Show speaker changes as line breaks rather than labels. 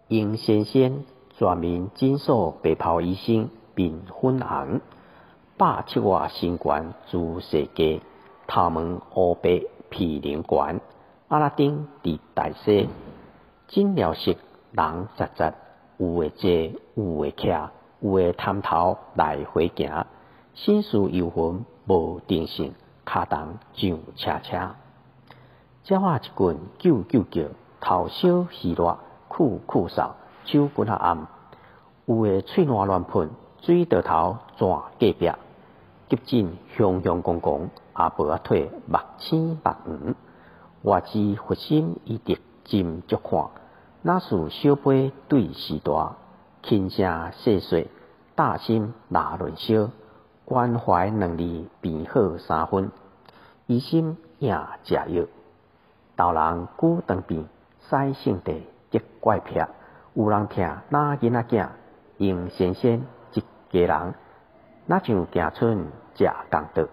榮先生，全民診所白袍醫生面粉紅，百七外身懸諸世界，頭毛烏白鼻靈懸，阿拉丁佇大西，診療室人雜雜，有的坐，有的徛，有的探頭來回行，心事憂魂無定性，跤動上車車。鳥仔一群啾啾叫，頭燒魚熱，溼溼嗽，手骨仔暗，有的喙瀾亂噴，水道頭轉隔壁，急診雄雄公公，也無仔退目青目黃。外資佛心醫德真足看，若是小杯對時大，輕聲細說，大心若輪燒，關懷兩字變好三分，醫心贏食藥。老人久當病，使性地得怪癖，有人疼若囡仔囝，榮先生一家人，若像行春食共桌。